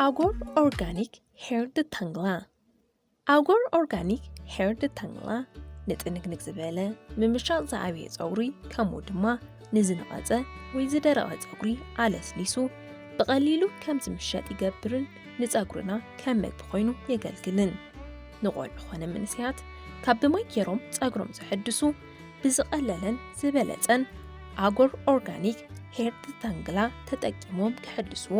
ኣጎር ኦርጋኒክ ሄር ደታንግላ። ኣጎር ኦርጋኒክ ሄር ደታንግላ ንጥንግንግ ዝበለ፣ ምምሻቕ ዝዓበየ ጸጉሪ፣ ከምኡ ድማ ንዝነቐጸ ወይ ዝደረቐ ጸጉሪ ኣለስሊሱ ብቐሊሉ ከም ዝምሸጥ ይገብርን ንጸጉርና ከም መግቢ ኮይኑ የገልግልን። ንቖልዑ ኾነ መንእሰያት ካብ ብማይ ገይሮም ጸጉሮም ዘሐድሱ ብዝቐለለን ዝበለጸን ኣጎር ኦርጋኒክ ሄር ደታንግላ ተጠቂሞም ክሕድስዎ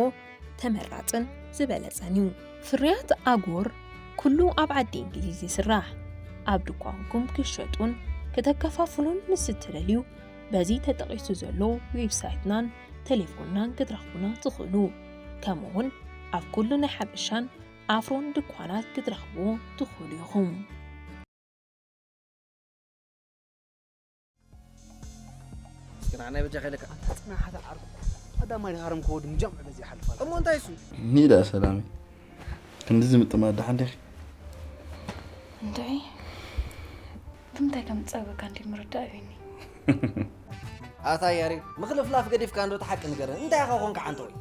ተመራጽን ዝበለጸን እዩ። ፍርያት ኣጎር ኩሉ ኣብ ዓዲ እንግሊዝ ይስራሕ። ኣብ ድኳንኩም ክሸጡን ከተከፋፍሉን ምስ እትደልዩ፣ በዚ ተጠቒሱ ዘሎ ዌብሳይትናን ቴሌፎንናን ክትረኽቡና ትኽእሉ። ከምኡውን ኣብ ኩሉ ናይ ሓበሻን ኣፍሮን ድኳናት ክትረኽብዎ ትኽእሉ ኢኹም። እስኪ ንዓናይ በጃ ከይለካ። ጽናሕ፣ ሓደ ዓርኩ ቀዳማይ ሃረም ከወዱ ምጃም በዚ ይሓልፋል። እሞ እንታይ እሱ? ኒዳ ሰላሚ፣ ክንድዚ ምጥማት ደሓን ዲኺ? እንድዒ ብምንታይ ከም ዝጸገካ እንዲ ምርዳእ ኣብኒ። ኣታ ያሬድ፣ ምኽልፍላፍ ገዲፍካ እንዶ ተሓቂ ንገረን። እንታይ ኢኻ ኮንካ ዓንተወይ?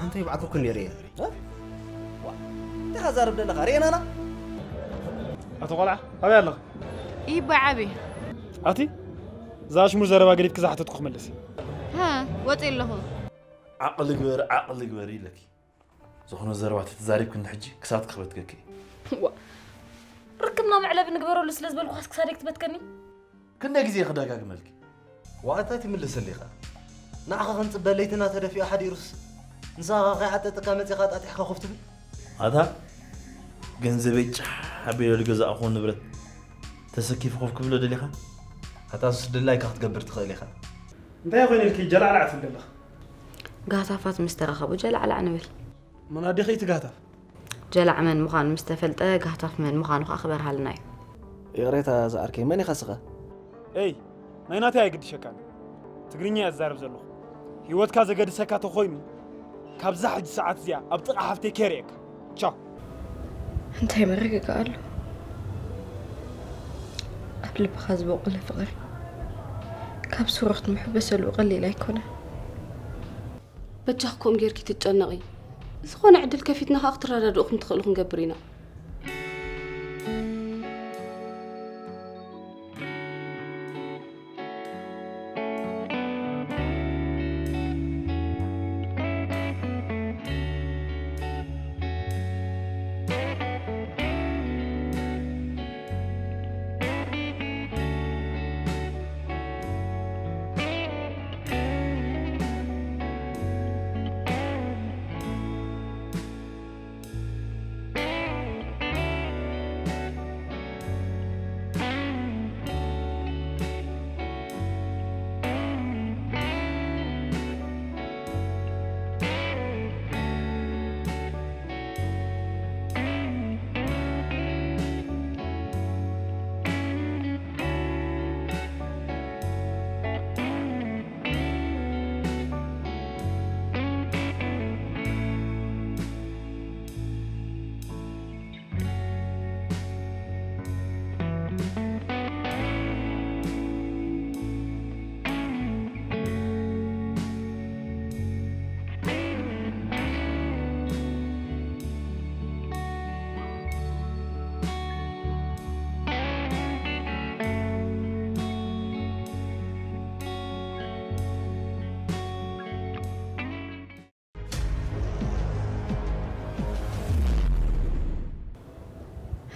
ኣንተ ይብዓተኩ ነይረ እየ። እ? ዋ፣ እንታይ ኢኻ ዛርብ ዘለኻ? ርኤናና? ኣቶ ቆልዓ፣ ኣበይ ኣለኻ? ይባይ ዓቢ ኣቲ፣ እዛ ኣሽሙር ዘረባ ገዲፍኪ ዝሓተትኩ ክመልስ። ሃ ወፂ ኣለኹ። ዓቕሊ ግበር፣ ዓቕሊ ግበር ኢለኪ። ዝኾነ ዘረባ ተተዛሪብክኒ ሕጂ ክሳድ ክበትከኪ። ዋ፣ ርክብና መዕለቢ ንግበረሉ ስለ ዝበልኩኻስ ክሳደይ ክትበትከኒ? ክንደይ ግዜ ክደጋግመልኪ? ዋእታ ትምልሰለይ ኸኣ ንዓኻ ክንጽበ ለይትና ተደፊኡ ሓዲሩስ ንስኻ ከይዓጠጠካ መጺኻ ጣጢሕካ ኮፍ ትብል። ኣታ ገንዘበይ ጫሕ ኣቢለ ዝገዛእኹዎ ንብረት ተሰኪፈ ኮፍ ክብሎ ደሊኻ? ኣታ ሱስ ድላይካ ክትገብር ትኽእል ኢኻ። እንታይ ኮይነ ኢልኪ ጀላዕላዕ ትብል ዘለኻ? ጋህታፋት ምስ ተራኸቡ ጀላዕላዕ ንብል። መን ኣዴኺ እቲ ጋህታፍ? ጀላዕ መን ምዃኑ ምስ ተፈልጠ ጋህታፍ መን ምዃኑ ኸኣ ክበርሃልና እዩ። ይቕሬታ ዝዓርከይ፣ መን ኢኻ ስኻ? ኤይ ናይ ናተይ ኣይግድሸካን። ትግርኛ እየ ዝዛረብ ዘለኹ። ህይወትካ ዘገድሰካ ተኾይኑ ካብዛ ሕጂ ሰዓት እዚኣ ኣብ ጥቓ ሓፍተይ ከይርእየካ። ቻው። እንታይ መረጋጋእ ኣሎ? ኣብ ልብኻ ዝበቆለ ፍቕሪ ካብ ሱር ክትምሕበሰሉ ቀሊል ኣይኮነ። በጃኺ ከምኡ ጌርኪ ትጨነቒ። ዝኾነ ዕድል ከፊትና ኸኣ ክትረዳድኡ ከም ትኽእሉ ክንገብር ኢና።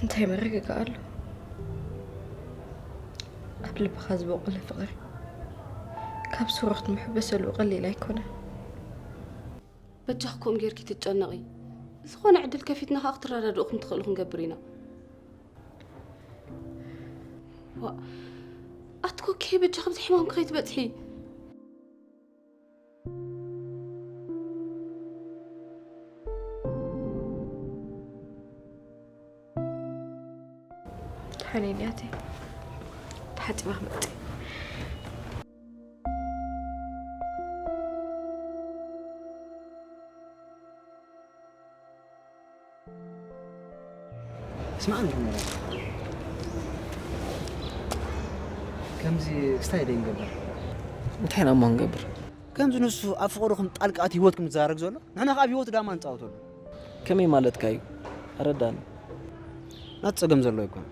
እንታይ መረጋጋእ ኣሎ? ኣብ ልብኻ ዝበቆለ ፍቕሪ ካብ ሱር ክትምሕበሰሉ ቀሊል ኣይኮነ። በጃኺ ከምኡ ጌርኪ ትጨነቒ። ዝኾነ ዕድል ከፊትና ኸኣ ክትረዳድኡ ከም ትኽእሉ ክንገብር ኢና። ዋ፣ ኣቲ ኮኪ በጃኺ ኣብዚ ሕማምኪ ከይትበጽሒ። ተሓኔኒ ኣቲ ተሓጺባ ክመጽእ። ስማዕ እንጂ መራ፣ ከምዚ ክስታይ ደይ ንገብር። እንታይ ኢና እሞ ንገብር? ከምዚ ንሱ ኣብ ፍቕርኹም ጣልቃ ኣትዩ ህይወትኩም ዝዛረግ ዘሎ፣ ንሕና ከኣ ኣብ ህይወቱ ዳማ ንጻወተሉ። ከመይ ማለትካ እዩ? ኣረዳኒ። ናት ጸገም ዘሎ ኣይኮነን።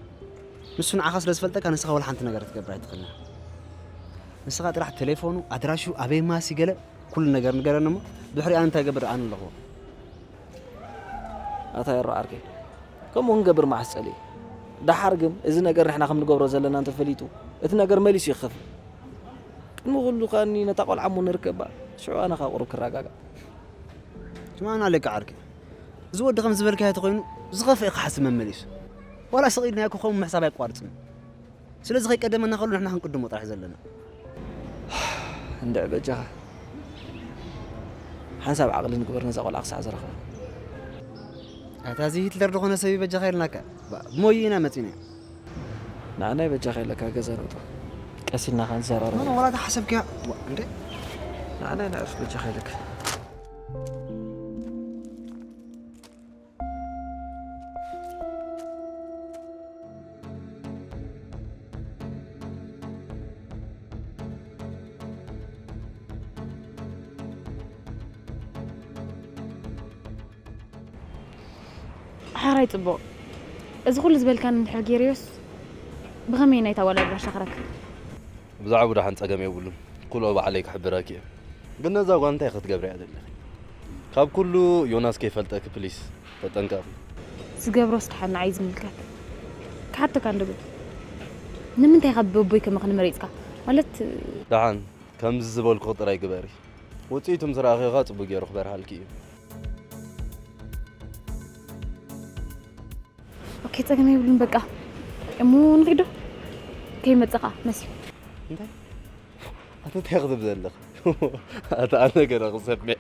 ንሱ ንዓኻ ስለ ዝፈልጠካ ንስኻ ወላ ሓንቲ ነገር ክትገብር ኣይትኽእልን። ንስኻ ጥራሕ ቴሌፎኑ፣ ኣድራሹ፣ ኣበይ ማሲ ገለ ኩሉ ነገር ንገረኒ እሞ ድሕሪኡ ኣነ እንታይ ገብር ኣነ ኣለኹ። ኣታ የሮ ዓርከይ፣ ከምኡ ክንገብር መዓስ ጸልኢ? ደሓር ግን እዚ ነገር ንሕና ከም ንገብሮ ዘለና እንተፈሊጡ፣ እቲ ነገር መሊሱ ይኸፍል። ቅድሚ ኩሉ ከኣኒ ነታ ቆልዓ እሞ ንርከባ፣ ሽዑ ኣነ ከኣ ቁሩብ ክረጋጋእ። ስማዕና ኣለካ ዓርከይ፣ እዚ ወዲ ከም ዝበልካዮ ተኾይኑ ዝኸፍእ ክሓስብ መመሊሱ። ዋላ ስቕ ኢልናዮ ከምኡ ምሕሳብ ኣየቋርጽን። ስለዚ ከይቀደመና ከሎ ንሕና ክንቅድሞ ጥራሕ ዘለና። እንድዒ በጃኻ ሓንሳብ ዓቕሊ ንግበር ነዛ ቆልዓ ክሳዕ ዝረኽባ። ኣታ እዚ ሂትለር ዝኾነ ሰብ እዩ በጃኻ ኢልናካ። ባ-፣ ብሞይ ኢና መጺና። ንዓናይ በጃኻ ኢለካ ገዛ ንእቶ። ቀስ ኢልና ኸዓ ንዘራረብ። ኖ፣ ኖ፣ ወላ ተሓሰብክያ። ዋ፣ እንዴ? ንዓናይ ንዕርፍ በጃኻ ኢለካ። ሓራይ ጽቡቕ። እዚ ኩሉ ዝበልካኒ እንድሕር ገይረዮስ፣ ብኸመይ ናይታ ጓል ኣድራሻ ክረክብ? ብዛዕባኡ ደሓን ጸገም የብሉን። ኩሎ ባዕለይ ክሕብረኪ እየ። ግን ነዛ ጓል እንታይ ክትገብርያ ዘለኺ? ካብ ኩሉ ዮናስ ከይፈልጠኪ ፕሊስ ተጠንቀቒ። ዝገብሮስ ደሓን ንዓይ ዝምልከት? ክሓተካ እንዶ ግን፣ ንምንታይ ካብ በቦይ ከማኽኒ መሪጽካ? ማለት ደሓን ከምዚ ዝበልኩኺ ጥራይ ግበሪ። ውጽኢቱ ምስ ረኣኺ ኸኣ ጽቡቕ ገይሩ ክበርሃልኪ እዩ። ኦኬ፣ ጸገም የብሉን በቃ። እሞ ንኺድ ዶ? ከይመጽእ ኸኣ መሲሉ። እንታይ? ኣታ እንታይ ክትብል ዘለኻ? ኣታ ኣነ ገና ክሰምዐ።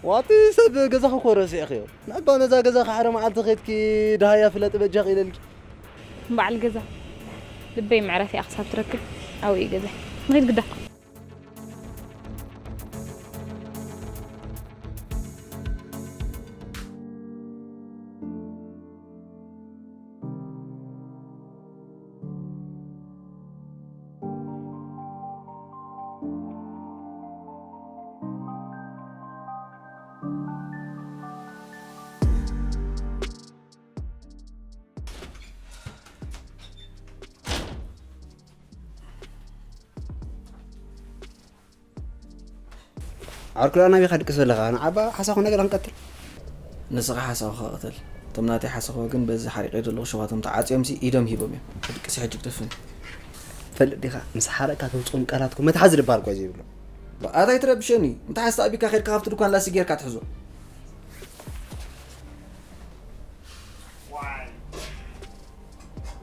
ዋቲ ሰብ ገዛኺ እኮ ረሲዕኽዮ። ንዕባ ነዛ ገዛ ሓደ መዓልቲ ኸይድኪ ደሃያ ፍለጢ በጃኺ ኢለልኪ። በዓል ገዛ፣ ልበይ መዕረፊኣ ክሳብ ትረክብ ኣብኡ እዩ ገዛይ። ንኺድ ግዳ። ዓርኩ ደኣ ናበይ ኢኻ ድቅስ ዘለኻ? ንዓባ ሓሳኹ ነገር ክንቀትል። ንስኻ ሓሳኹ ክቐትል። እቶም ናተይ ሓሳኹ ግን በዚ ሓሪቐ ዘለኹ ሸዋቶም ተዓጽዮምሲ ኢዶም ሂቦም እዮም። ድቅስ ሕጂ ክጥፍን። ፈልጥ ዲኻ? ምስ ሓረቕካ ተውፅኦም ቃላት እኮ መትሓዚ ዝበሃል እኮ ዘይብሉ። ኣታ ኣይትረብሸኒ። ምትሓዝ ተኣቢካ ከይድካ ካብቲ ድኳን ላስቲክ ጌርካ ትሕዞ።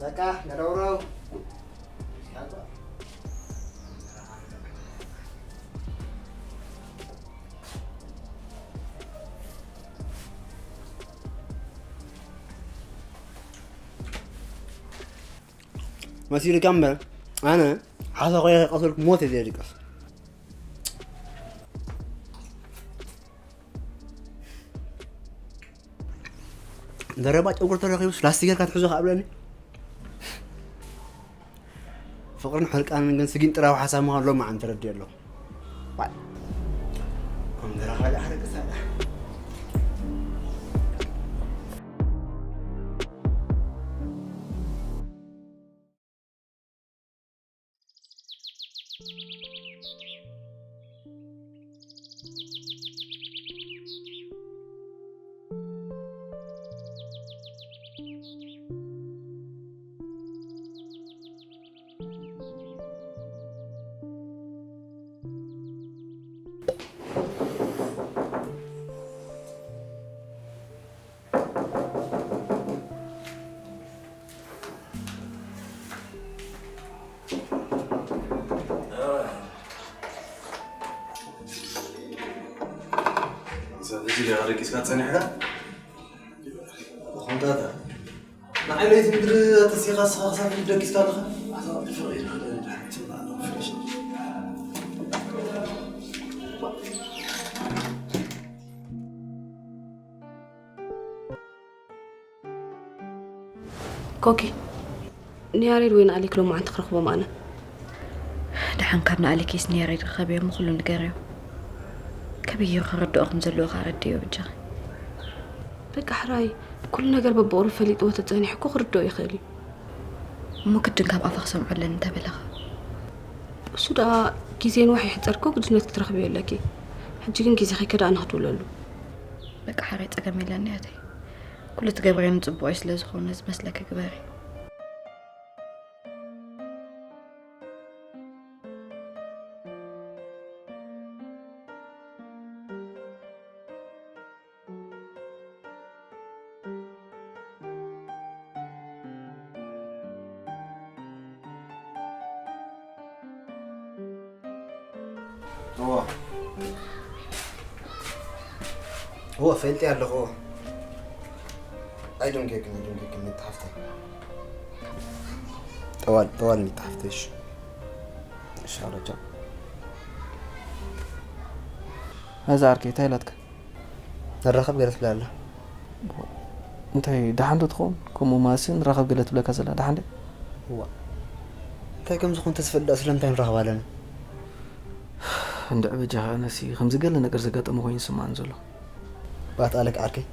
በቃ ነደውረው። መሲልካ እምበር ኣነ ሓሳኹ ከይቀተልኩ ሞት እየ ዘይድቅስ። ዘረባ ጨጉሪ ተረኺቡስ ላስቲክ ጌርካ ትሕዞ ከኣ ብለኒ። ፍቕርን ሕርቃንን ግን ስጊን ጥራዊ ሓሳብ ምዃኑ ሎሚ ዓም ተረዲኤ ኣለኹ። ዋይ። ከም ዘረኻ ደኣ ሓረቅሳ ደኣ። እዚ ዲኻ ደቂስካ ጸኒሕካ? ኣኾንታታ። ንዓይ ለይቲ ምድሪ ኣተሲኻ ስኻ ክሳብ ደቂስካ ኣለኻ? ኣታ ፍቕሪ ይኽእል እንዳ ትብላ ኣለኹ ፍሬሽ። ኮኪ፣ ንያሬድ ወይ ንኣሌክ ሎማዓንቲ ክረኽቦም ኣነ። ደሓን ካብ ንኣሌክስ ንያሬድ ርኸብዮ፣ እሞ ኩሉ ንገርዮ። ከመይ ገይሩ ክርድኦ ከም ዘለዎ ከኣ ኣረድእዮ ብጃኺ። በቃ ሕራይ፣ ኩሉ ነገር በብቑሩብ ፈሊጥዎ ተጸኒሑ እኮ ክርድኦ ይኽእል እዩ። እሞ ግድን ካብ ኣፋ ክሰምዖ ኣለኒ እንተበለኸ? እሱ ደኣ ግዜ ንውሕ ይሕጸር እኮ ግድነት ክትረኽብዮ ኣለኪ። ሕጂ ግን ግዜኺ ከደኣ ንኽትውለሉ። በቃ ሕራይ፣ ጸገም የለን ኣያተይ። ኩሉ ትገብርዮ ንጽቡቕ እዩ፣ ስለ ዝኾነ ዝመስለኪ ግበሪ። እወ እወ ፈልጢ ኣለኹ። ኣይዶንጌክን ኣይዶንጌክን ሚታ ሓፍተይ። ጠዋል ጠዋል ሚታ ሓፍተይ። እሺ እሺ ኣረጃ። ነዛ ዓርከይ እንታይ ኢላትካ? ንራኸብ ገለ ትብላ ኣላ። እንታይ ደሓን ዶ ትኸውን? ከምኡ ማለትሲ ንራኸብ ገለ ትብለካ ዘላ ደሓን ድያ? እዋ እንታይ ከም ዝኾን ተዝፈልጥ ስለምንታይ ንራኸብ ኣለና? እንድዒ በጃኻ ኣነሲ ከምዚ ገለ ነገር ዘጋጠመ ኮይኑ ይስምዓኒ ዘሎ። ባት ኣለክ ዓርከይ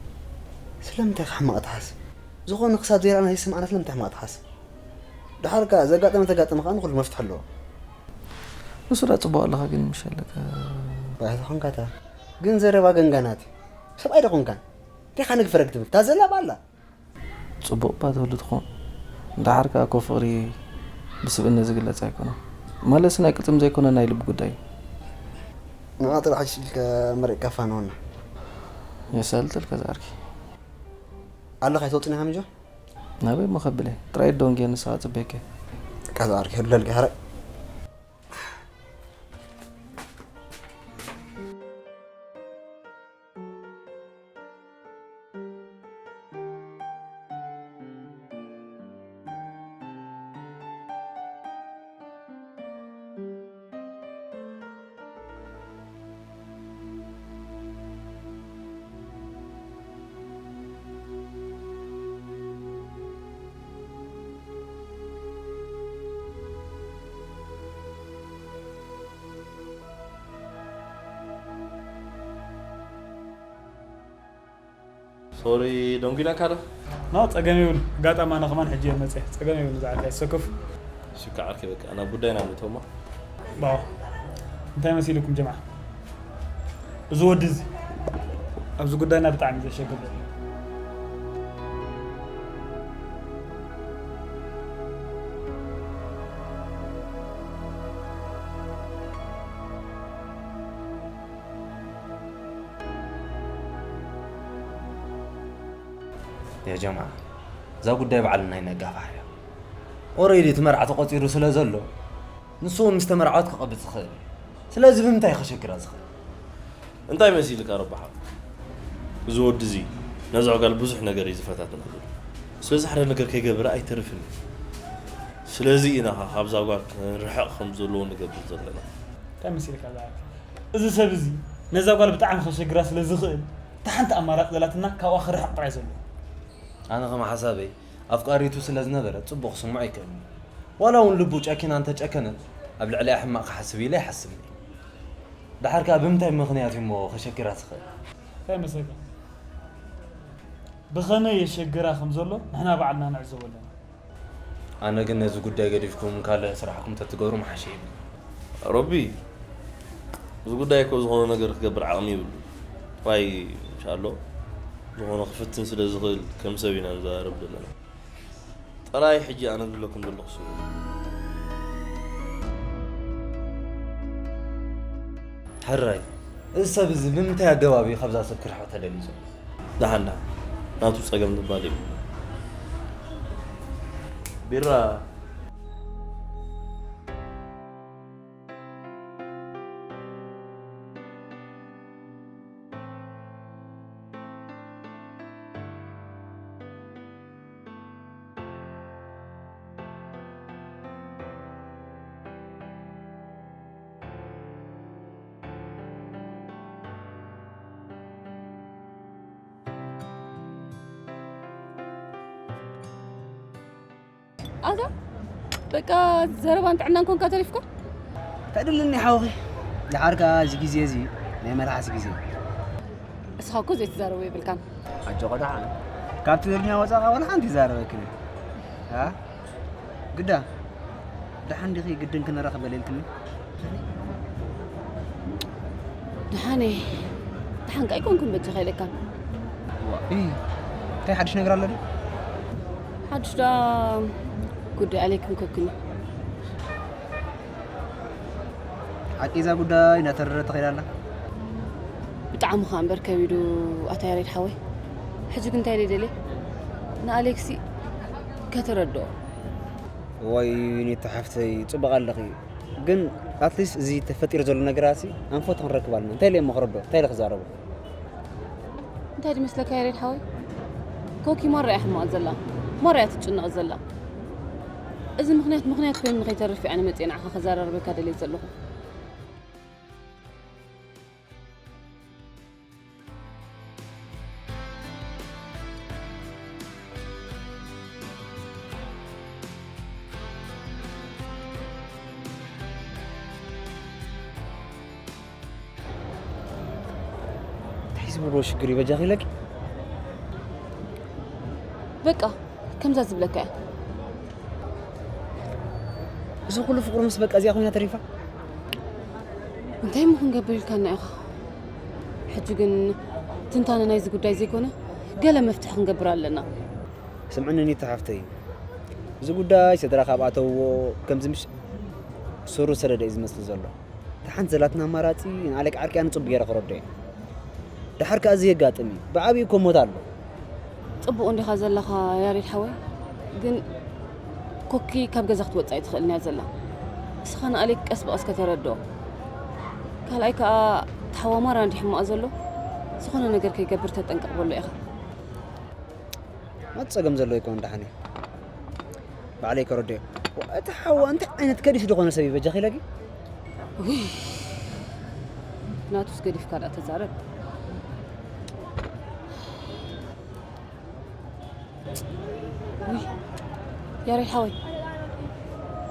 ስለምንታይ ኢኻ ሕማቕ ትሓስብ? ዝኾነ ክሳብ ዘይረኣና ይስምዓና ስለምንታይ ሕማቕ ትሓስብ? ደሓር ከኣ ዘጋጠመ ተጋጠመ ከኣ ንኹሉ መፍትሒ ኣለዎ። ንሱ ዳ ጽቡቕ ኣለኻ ግን ምሽ ኣለካ። ባሕቲ ኾንካ እታ ግን ዘረባ ገንጋናት እዩ። ሰብኣይ ዶ ኾንካን? እንታይ ኻ ንግፈረክ ትብል? እታ ዘላ ባላ። ጽቡቕ እባ ትብሉ ትኾን። ደሓር ከኣ እኮ ፍቕሪ ብስብእነት ዝግለጽ ኣይኮነን። ማለትሲ ናይ ቅልጽም ዘይኮነ ናይ ልቢ ጉዳይ እዩ። ንዓ ጥራሕ ሽልከ መሪቕካ ፋነወና። የሳልጥልካ ዝኣርኪ። ኣለኻ ኣይትወጽን ኢኻ ምጆ? ናበይ እሞ ከብል እየ? ጥራይ ዶንጌ ንስኻ ጽበየኪ። ቃዛ ኣርኪ ህለል ገሃረ። ሶሪ ደንጉይናካ ዶ? ኖ ጸገም የብሉ። ኣጋጣሚ ኣነ ከማን ሕጂ እየ መጽየ። ጸገም የብሉ ዝዓርከይ ኣይትሰከፉ። እሺ ከዓርከይ በቃ ናብ ጉዳይና ንእቶማ። ባው እንታይ መሲልኩም ጀምዓ? እዚ ወዲ እዚ ኣብዚ ጉዳይና ብጣዕሚ ዘሸግር ዘሎ። ያ ጀምዓ እዛ ጉዳይ ባዕልና ይነጋፋሕ እያ። ኦረይዲ እቲ መርዓ ተቖጺሩ ስለ ዘሎ ንሱ እውን ምስ ተመርዓወት ክቐብጽ ይኽእል እዩ። ስለዚ ብምንታይ እዩ ከሸግራ ዝኽእል? እንታይ መሲልካ ረባሓ? እዚ ወዲ እዚ ነዛ ጓል ብዙሕ ነገር እዩ ዝፈታተና ዘሎ። ስለዚ ሓደ ነገር ከይገብር ኣይተርፍን እዩ። ስለዚ ኢና ኸዓ ካብዛ ጓል ክንርሕቕ ከም ዘለዎ ንገብር ዘለና። እንታይ መሲልካ ዝኣክል? እዚ ሰብ እዚ ነዛ ጓል ብጣዕሚ ከሸግራ ስለ ዝኽእል እታ ሓንቲ ኣማራፂ ዘላትና ካብኣ ክርሕቕ ጥራይ ዘሎ። ኣነ ከም ሓሳበይ ኣፍቃሪቱ ስለ ዝነበረ ጽቡቕ ክስምዖ ኣይክእልን እዩ። ዋላ እውን ልቡ ጨኪና እንተጨከነት ኣብ ልዕሊኣ ሕማቕ ክሓስብ ኢለ ኣይሓስብን እየ። ደሓር ከኣ ብምንታይ ምኽንያት እዩ እሞ ከሸግራ ዝኽእል? እንታይ መሰልካ? ብኸመይ የሸግራ ከም ዘሎ ንሕና ባዕልና ንዕዘቦ ኣለና። ኣነ ግን ነዚ ጉዳይ ገዲፍኩም ካልእ ስራሕኩም ተትገብሩ ምሓሸ ይብል። ሮቢ እዚ ጉዳይ እኮ ዝኾነ ነገር ክገብር ዓቕሚ ይብሉ። ጥራይ እንሻሎ ዝኾነ ክፍትን ስለ ዝኽእል ከም ሰብ ኢና ንዘራረብ ዘለና። ጥራይ ሕጂ ኣነ ዝብለኩም ዘለኹ ስምዑ። ሕራይ እዚ ሰብ እዚ ብምንታይ ኣገባብ እዩ ካብዛ ሰብ ክርሕቕ ተደልዩ ዘሎ? ደሓን ደሓን ናቱ ጸገም ዝባል እዩ። ቢራ ኣታ በቃ ዘረባን ጥዕናን ኮንካ ተሪፍካ። ከድልኒ ሓውኺ። ደሓር ከኣ እዚ ግዜ እዚ ናይ መልሓስ ግዜ። እስኻ እኮ ዘይትዛረቦ የብልካን። ኣጆ ቆልዓ፣ ካብ ትግርኛ ወጻኻ ዋላ ሓንቲ ይዛረበክን። ኣ? ግዳ፣ ደሓን ዲኺ ግድን ክንራኸብ በለ ኢልክኒ? ደሓን እየ። ደሓን ከ ኣይኮንኩን በጃኻ ኢለካ። ዋ፣ እይ፣ እንታይ ሓድሽ ነገር ኣሎ ድዩ? ሓድሽ ደኣ ጉዳይ ኣሌክን ኮክን እዩ። ሓቂ እዛ ጉዳይ እናተረረ ተኸይዳ ኣላ። ብጣዕሚ ኸኣ እምበር ከቢዱ ኣታ ያሬድ ሓወይ። ሕጂ ግን እንታይ ደልየ ንኣሌክሲ ከተረድኦ። ወይ ኒታ ሓፍተይ ጽቡቕ ኣለኺ። ግን ኣትሊስት እዚ ተፈጢሩ ዘሎ ነገራሲ ኣንፈት ክንረክብ ኣለና። እንታይ ኢለ እሞ ክረድኦ? እንታይ ኢለ ክዛረቦ? እንታይ ድመስለካ ያሬድ ሓወይ? ኮኪ ማራ እያ ሕማቕ ዘላ። ማራ እያ ትጭነቕ ዘላ። እዚ ምኽንያት ምኽንያት ኮይኑ ንኸይተርፍ እየ ኣነ መጽየ ንዓኻ ከዘራርበካ ደልየ ዘለኹ። እንታይ ዝበልዎ ሽግር እዩ በጃኺ ኢለኪ? በቃ ከምዛ ዝብለካ እያ። እዚ ኩሉ ፍቕሪ ምስ በቃ እዚኣ ኮይና ተሪፋ? እንታይ እሞ ክንገብር ኢልካና ኢኻ? ሕጂ ግን ትንታነ ናይዚ ጉዳይ ዘይኮነ ገለ መፍትሒ ክንገብር ኣለና። ስምዕኒ ኒታ ሓፍተይ፣ እዚ ጉዳይ ስድራ ካብ ኣተውዎ ከምዚ ምሽ ሱሩ ዝሰደደ እዩ ዝመስል ዘሎ። እታ ሓንቲ ዘላትና ኣማራጺ ንኣሌክ ዓርክያ ንጽቡቕ ገይረ ክረድኦ እየ። ደሓር ከኣ እዚ የጋጥም እዩ። ብዓቢኡ እኮ ሞት ኣሎ። ጽቡቕ እንዲኻ ዘለኻ ያሬድ ሓወይ፣ ግን ኮኪ ካብ ገዛ ክትወጽእ ኣይትኽእልን እያ ዘላ። ንስኻ ንኣሌክ ቀስ ብቐስ ከተረድኦ። ካልኣይ ከኣ እቲ ሓዋ ማራ እንዲ ሕማቕ ዘሎ፣ ዝኾነ ነገር ከይገብር ተጠንቀቕ በሎ ኢኻ። መት ጸገም ዘሎ ኣይኮን ደሓን እዩ። ባዕለይ ከረድኦ። እቲ ሓዋ እንታይ ዓይነት ከዲስ ዝኾነ ሰብ እዩ በጃኺ ኢለኪ? ውይ፣ ናቱስ ገዲፍካ ደኣ ተዛረብ። ውይ፣ ያሬድ ሓወይ፣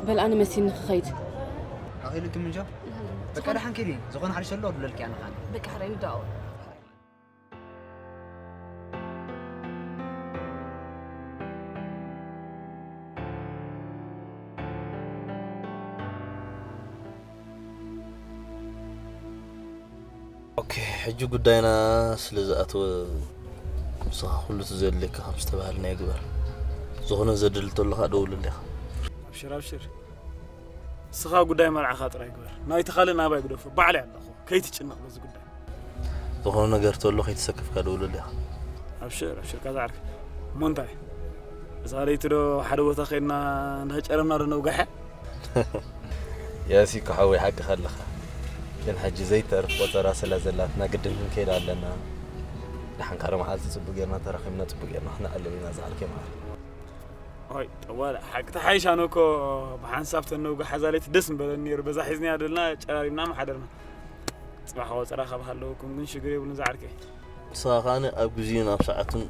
በል ኣነ መሲኒ ክኸይድ። ኣኺሉ ትምንጆ? በቃ ደሓን ኪዲ፣ ዝኾነ ሓድሽ ኣሎ ድለልኪ ኣነ ኻን። በቃ ሕራይ ንደዋወል። ኦኬ፣ ሕጂ ጉዳይና ስለ ዝኣተወ፣ ንስኻ ኩሉ እቲ ዘድልየካ ከም ዝተባህልና ይግበር። ዝኾነ ዘድሊ ተሎ ኸኣ ደውለለይ ኢኻ። ኣብሽር፣ ኣብሽር። ንስኻ ጉዳይ መርዓኻ ጥራይ ግበር። ናይቲ ካልእ ናባይ ግደፎ። ባዕለይ ኣለኹ። ከይትጭነቕ በዚ ጉዳይ። ዝኾነ ነገር ተሎ ከይተሰከፍካ ደውለለይ ኢኻ። ኣብሽር፣ ኣብሽር፣ ካዛ ዓርኪ። እሞ እንታይ? እዛ ለይቲ ዶ ሓደ ቦታ ኸይድና እንዳጨረምና ዶ ነውጋሐ? ያሲኮ ሓወይ፣ ሓቅኻ ኣለኻ። ግን ሕጂ ዘይተርፍ ቆጸራ ስለ ዘላትና ግድን ክንከይድ ኣለና። ደሓን ካልእ መዓልቲ ጽቡቕ ጌርና ተራኺብና ጽቡቕ ጌርና ክነዕልል ኢና ዝዓርከይ መዓር። ኦይ፣ ጠዋለ፣ ሓቂ ተሓይሽ፣ ኣነ እኮ ብሓንሳብ ተነውጋሕ እዛ ለይቲ ደስ ምበለኒ ነይሩ። በዛ ሒዝናያ ደልና ጨራሪምና ምሓደርና። ጽባሕ ቆጸራ ካብ ሃለወኩም ግን ሽግር የብሉን ዝዓርከይ። ንስኻ ከኣ ኣብ ግዜኡን ኣብ ሰዓቱን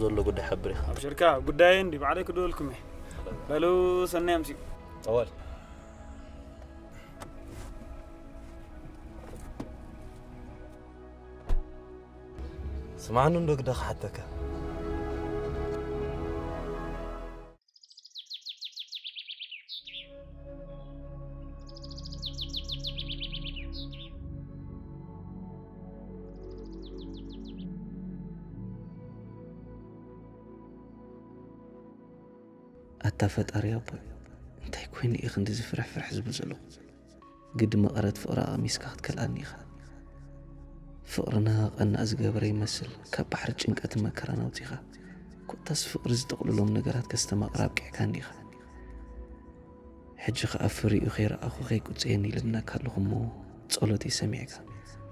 ዘሎ ጉዳይ ሓብር ኢኻ። ኣብሽርካ፣ ጉዳይ እንዲ ባዕለይ ክድወልኩም እየ። በሉ፣ ሰናይ ኣምሲ። ጠዋል። ስማዕኒ እንዶ ግዳ ክሓተካ። ኣታ ፈጣሪ ኣቦይ፣ እንታይ ኮይኑ እዩ ክንድዚ ፍርሕፍርሕ ዝብል ዘለኹ? ግዲ መቐረት ፍቕሪ ኣቐሚስካ ክትከልኣኒ ኢኻ። ፍቕርና ቀናእ ዝገበረ ይመስል፣ ካብ ባሕሪ ጭንቀትን መከራን ኣውጺኻ፣ ኮታስ ፍቕሪ ዝጥቕልሎም ነገራት ከስተማቕር ኣብቂዕካኒ ኢኻ። ሕጂ ኸኣ ፍሪኡ ከይረኣኹ ከይቁጽየኒ ይልምነካ ኣለኹ እሞ፣ ጸሎተይ ሰሚዕካ፣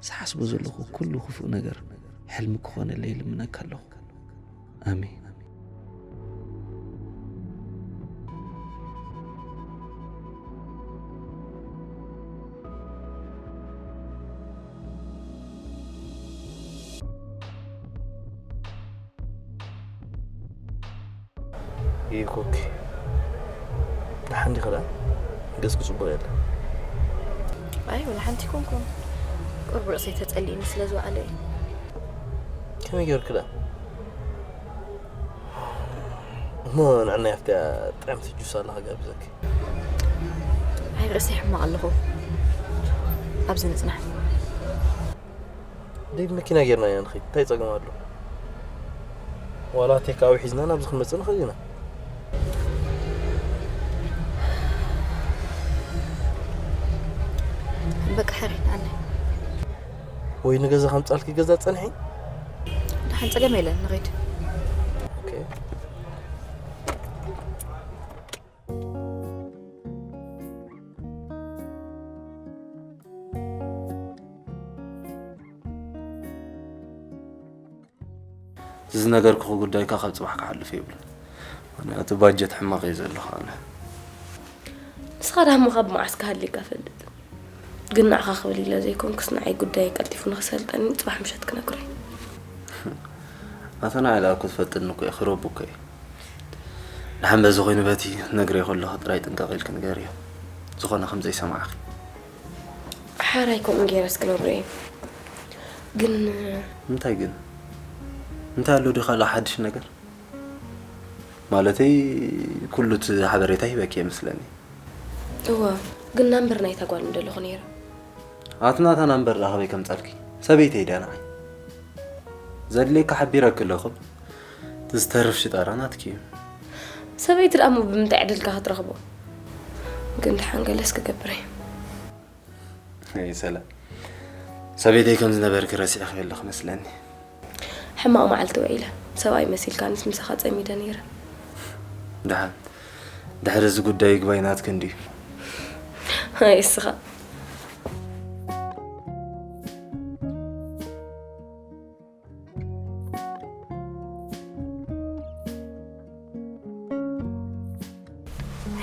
ዝሓስቦ ዘለኹ ኩሉ ክፉእ ነገር ሕልሚ ክኾነለይ ይልምነካ ኣለኹ። ኣሜን። ይኮኪ፣ ደሓን ዲኺ ደኣ? ገጽኪ ጽቡቕ የለን። ኣይ፣ ወላ ሓንቲ ኮንኩም። ቁርብ ርእሰይ ተጸሊእኒ ስለ ዝወዓለ እዩ። ከመይ ጌርክ ደኣ? እሞ ንዕና ኣብቲኣ ጥዕምቲ ጁስ ኣላ ክጋብዘኪ። ኣይ፣ ርእሰይ ሕማቕ ኣለኹ። ኣብዚ ንጽናሕ። ደይ ብመኪና ጌርና ኢና ንኸይድ። እንታይ ጸገም ኣሎ? ዋላ ቴካዊ ሒዝና ናብዚ ክንመጽእ ንኽእል ኢና። በቃ፣ ሕሪ፣ ኣነ። ወይ ንገዛ ከምጻልኪ ገዛ ጸንሒ? ደሓን፣ ጸገም የለን፣ ንኸይድ። ኦኬ። እዚ ዝነገርኩኺ ጉዳይካ ካብ ጽባሕ ክሓልፍ የብሉን። ምኽንያቱ ባጀት ሕማቕ እዩ ዘለኹ ኣነ። ንስኻ ዳሞ ካብ መዓስ ክሃልየካ እፈልጥ? ግን ንዓኻ ክብል ኢለ ዘይኮንኩስ ንዓይ ጉዳይ ቀልጢፉ ንኽሰልጠኒ ጽባሕ ምሸት ክነግሮ እየ። ኣታ ንዓይ ደኣ እኮ ትፈልጥኒ እኮ ኢኺ፣ ሮቢ እኮ እየ። ደሓን በዚ ኮይኑ በቲ ነግረዮ ከለኹ ጥራይ ጥንቅቕ ኢልኪ ንገርዮ። ዝኾነ ከም ዘይሰማዕኺ። ሓራይ ከምኡ ገይረስ ክነግሮ እየ። ግን እንታይ ግን? እንታይ ኣሎ ዶ ካልእ ሓድሽ ነገር? ማለተይ ኩሉ እቲ ሓበሬታ ሂበኪ እየ መስለኒ። እወ፣ ግን ናምበር ናይታ ጓል ምደለኹ ነይረ። ኣቲ ናታ ናምበር ደኣ ካበይ ከምጻልኪ? ሰበይተይ ድያ ንዓይ? ዘድልየካ ሓቢረኪ ኣለኹ። እቲ ዝተርፍ ሽጣራ ናትኪ እዩ። ሰበይቲ ደኣ እሞ ብምንታይ ዕድልካ ክትረኽቦ? ግን ደሓን ገለስ ክገብር እየ። ኣይ ሰላም፣ ሰበይተይ ከም ዝነበርኪ ረሲዕኺ ኣለኺ መስለኒ። ሕማቕ መዓልቲ ውዒለ፣ ሰብኣይ መሲልካንስ ምሳኻ ጸሚደ ነይረ። ደሓን፣ ድሕሪ እዚ ጉዳይ ይግባይ ናትኪ እንድዩ። ኣይ እስኻ።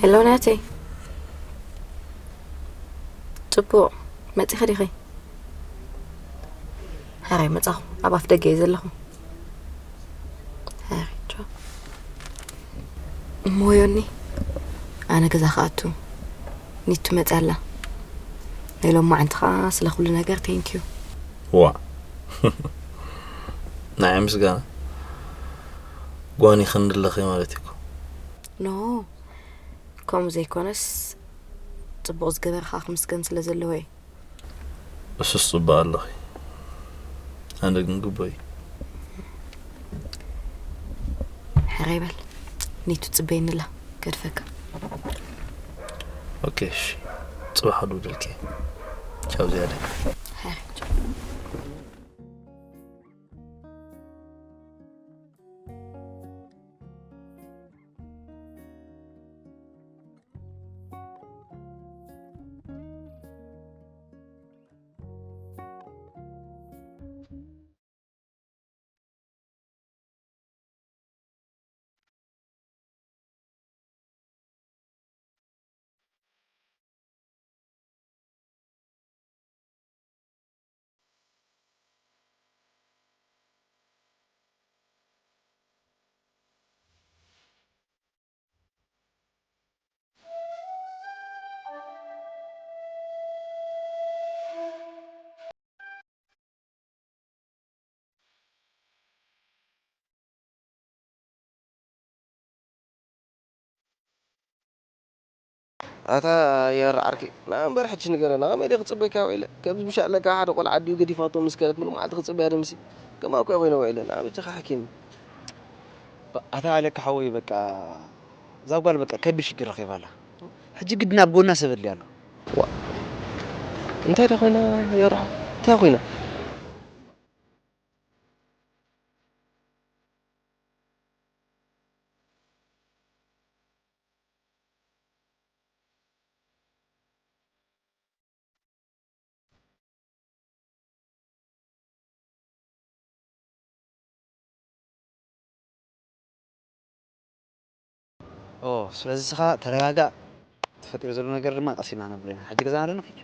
ሄሎ ናተይ፣ ጽቡቕ መጺኺ ዲኺ? ሕራይ መጻኹ፣ ኣብ ኣፍ ደገ እየ ዘለኹ። ሕራይ ቻው። እሞ ዮኒ፣ ኣነ ገዛ ክኣቱ፣ ኒቱ መጺኣ ኣላ። ናይ ሎማዓንቲ ኸኣ ስለ ኩሉ ነገር ቴንኪዩ። ዋ፣ ንዓይ ምስጋና ጓኒ ክንዲ ኣለኺ ማለት እዩ እኮ። ኖ፣ ከምኡ ዘይኮነስ፣ ጽቡቕ ዝገበረ ኸኣ ክምስገን ስለ ዘለዎ እዩ። እሱስ ጽቡቕ ኣለኺ። ኣነ ግን ግቡእ እዩ። ሕራይ በል። ኒቱ ትጽበየኒ ኣላ። ገድፈካ። ኦኬ፣ እሺ። ጽባሕ ኣድውደልኪ። ቻው ዝያዳ። ሕራይ ቻው። ኣታ የር ዓርኪ፣ ንኣ እምበር ሕጂ ንገረና፣ ከመይ ድየ ክጽበየካ ውዒለ? ከምዚ ምሽ ኣለካ ሓደ ቆልዓ ኣዲኡ ገዲፋቶ ምስ ከደት፣ ሙሉእ መዓልቲ ክጽበያ ደምሲ። ከምኣ እኮ ኮይነ ውዒለ፣ ንኣ በጃኻ ሓኪም። ባ-፣ ኣታ ኣለካ ሓወይ፣ በቃ፣ እዛ ጓል በቃ ከቢድ ሽግር ረኺባ ኣላ። ሕጂ ግድን ኣብ ጎና ሰብ ኣድልያ ኣሎ። ዋ፣ እንታይ ደኣ ኮይና የርሖ? እንታይ ኮይና? ኦ፣ ስለዚ እስኻ ተረጋጋእ። ተፈጢሩ ዘሎ ነገር ድማ ቀስ ኢልና ነብሎ ኢና። ሕጂ ገዛና ዶ ንኺድ?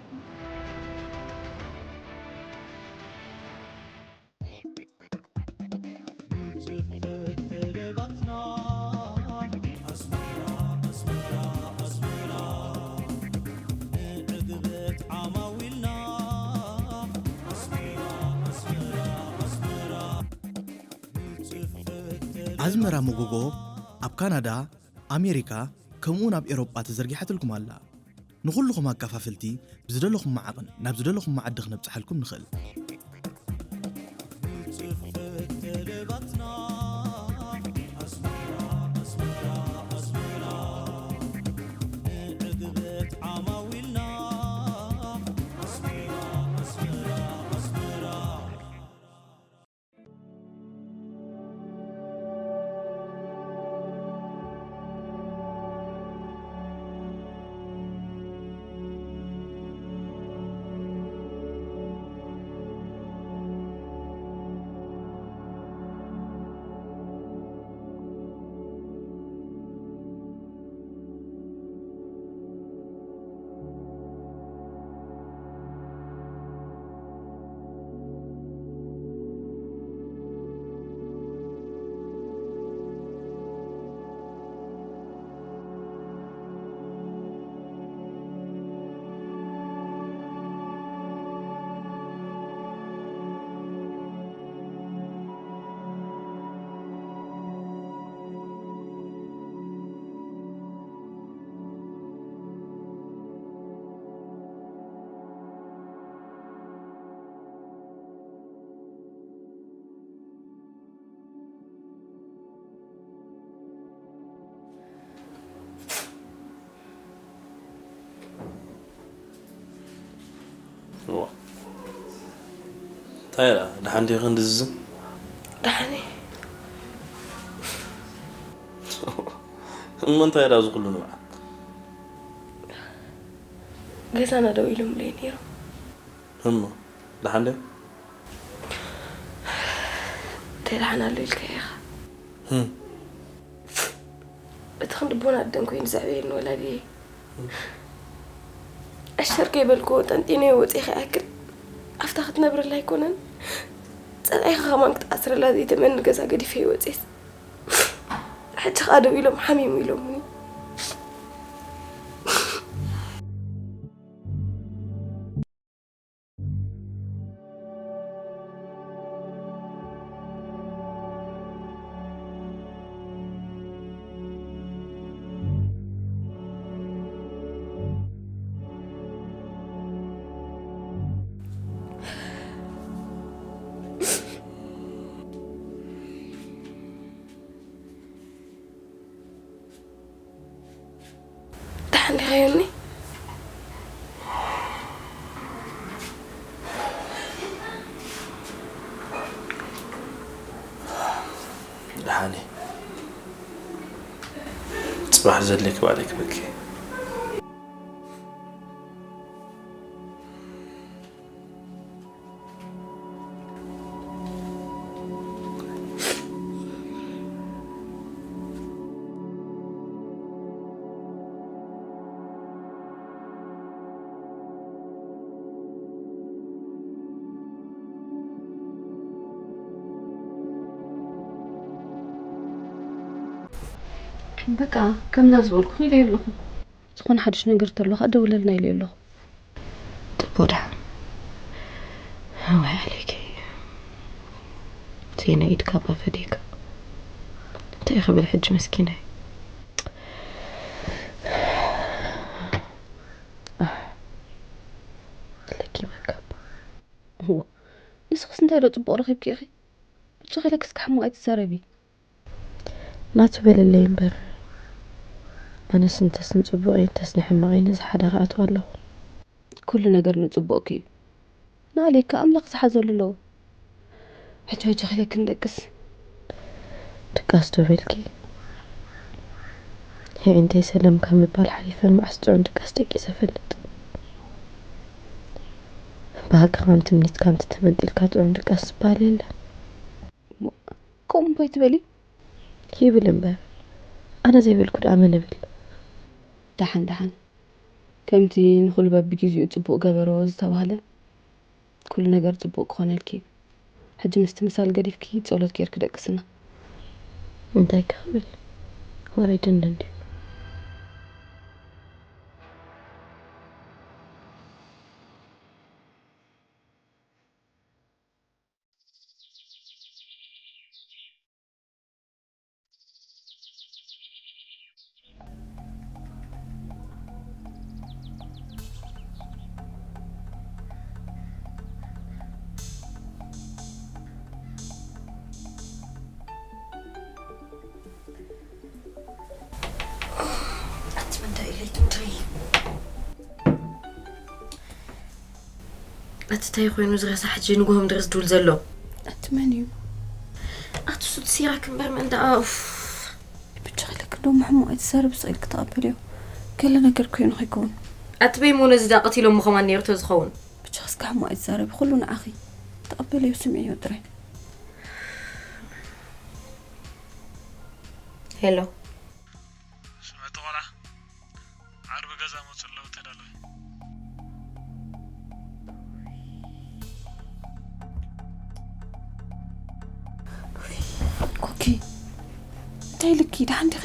ኣዝመራ መጎጎ ኣብ ካናዳ፣ ኣሜሪካ፣ ከምኡውን ኣብ ኤሮጳ ተዘርጊሓትልኩም ኣላ። ንኹልኹም ኣካፋፍልቲ ብዝደለኹም ዓቕን ናብ ዝደለኹም ዓዲ ክነብጽሓልኩም ንኽእል። እዋ። እንታይ ደኣ፣ ደሓን ዲኺ ክንድዚ ዝም? ደሓን እየ። እሞ እንታይ ደኣ እዚ ኩሉ ንብዓት? ገዛና ደው ኢሎምለይ ነይሮም። እሞ ደሓን ድዮም? እንታይ ደሓን ኣሎ ኢልካ ኢኻ? ህም። እቲ ክንዲ ቦን ኣደን ኮይኑ ዘዕበየኒ ወላዲየይ። ዕሸር ከይበልክዎ ጠንጢነዮ ወፂኤ ከይኣክል ኣብታ ክትነብረላ ኣይኮነን፣ ፀላኢኻ ከማን ክትኣስረላ ዘይተመኒ ገዛ ገዲፈዮ ወፂኤስ። ሕጂ ኸኣ ደው ኢሎም ሓሚሙ ኢሎምኒ። ደሓን ዲኻ ዮኒ? ደሓን እየ። ጽባሕ ዘድልየኪ ባዕለይ ክህበኪ እየ። በቃ፣ ከምዛ ዝበልኩ ኢለ ኣለኹ። ዝኾነ ሓድሽ ነገር ተሎ ኸኣ ደውለልና ኢለ ኣለኹ። ጽቡቕ ደሓን። እዋይ ዓሌከይ። ዜና ኢድካ እባ ፈዲካ። እንታይ ክብል ሕጂ መስኪናይ። ኣሕ። ለኪመካ እባ። እዎ። ንስኽስ እንታይ ዶ ጽቡቕ ረኺብኪ ኢኺ? ብጹቕ ኢለኪ እስከ ሕማቕ ኣይትዛረቢ። ናቱ በለለይ እምበር፣ ኣነስ እንተስ ንጽቡቐይ እንተስ ንሕማቐይ ነዚ ሓዳር ኣትዋ ኣለኹ። ኩሉ ነገር ንጽቡቕኪ እዩ። ንኣሌካ ኣምላኽ ዝሓዘሉ ኣለዎ። ሕጂ ሕጂ ኸይደ ክንደቅስ። ድቃስ ዶ በልኪ? የዒንተይ ሰለምካ ምባል ሓሊፈ መዓስ ጥዑም ድቃስ ደቂሰ እፈልጥ? ብሃቂ ከም ትምኒትካ እንተተመንጢልካ ጥዑም ድቃስ ዝበሃል የለን። እሞ፣ ከምኡ እምበር ኣይትበሊ። ይብል እምበር፣ ኣነ ዘይበልኩ ደኣ መን እብል? ደሓን፣ ደሓን። ከምቲ ንኹሉ በብጊዜኡ ጽቡቕ ገበሮ ዝተባህለ፣ ኩሉ ነገር ጽቡቕ ክኾነልኪ እዩ። ሕጂ ምስቲ ምሳል ገዲፍኪ፣ ጸሎት ጌርኪ ደቅስና። እንታይ ክብል? ወረይ ደንደን ድዩ? እቲ እንታይ ኮይኑ እዚ ሬሳ ሕጂ ንግሆ ምድሪ ዝድውል ዘሎ? ኣቲ መን እዩ? ኣቲ ሱት ሲራክ እምበር መን ደኣ? ኡፍ። ብቻ ክልክ ዶ ሕሙቕ ኣይትዛረብ፣ ስቕ ኢልክ ተቐበልዮ። ገለ ነገር ኮይኑ ከይከውን። ኣቲ በይሞ ነዚ ደኣ ቀቲሎሞ ከማን ነይሩ ተዝኸውን። ብቻ እስካ ሕሙቕ ኣይትዛረቢ፣ ኩሉ ንዓኺ። ተቐበልዮ፣ ስምዕዮ ጥራይ። ሄሎ። ስመቲ ቆልዓ፣ ዓርቢ ገዛ መፁ ኣለዉ፣ ተዳለዊ። ኮኪ፣ እንታይ ኢልኪ? ደሓን ዲኺ?